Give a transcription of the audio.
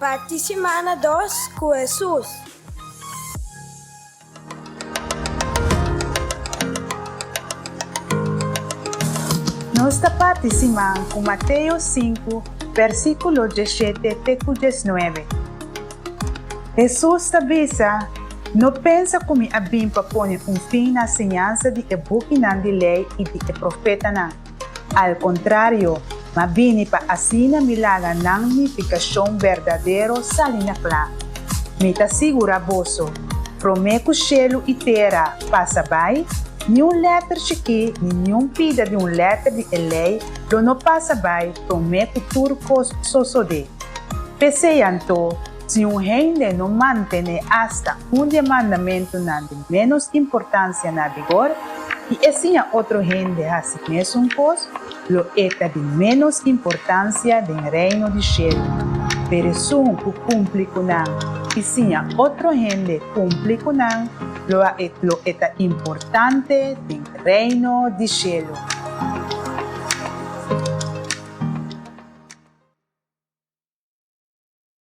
Parti simana dos ku Hesus. Nos ta parti siman ku Mateo sinku, bèrsikulo diesshete te ku diesnuebe. Hesus ta bisa, No pensa ku mi a bin pa pone un fin na siñansa di e bukinan di Lei i di e Profetanan. Al kontrario, m'a bini pa asina mi laga nan nifikashon berdadero sali na kla. Mi ta sigurá boso, promé ku shelu i tera pasa bai, niun lèter chikí ni niun pida di un lèter di e Lei lo no pasa bai promé ku tur kos sosodé. P'esei anto, Si un hende no mantené asta un di e mandamentunan di ménos importansia na vigor i e siña otro hende hasi mesun kos, lo e ta di ménos importansia den Reino di shelu. Pero esun ku kumpli ku nan i siña otro hende kumpli ku nan, lo a e lo e ta importante den Reino di shelu.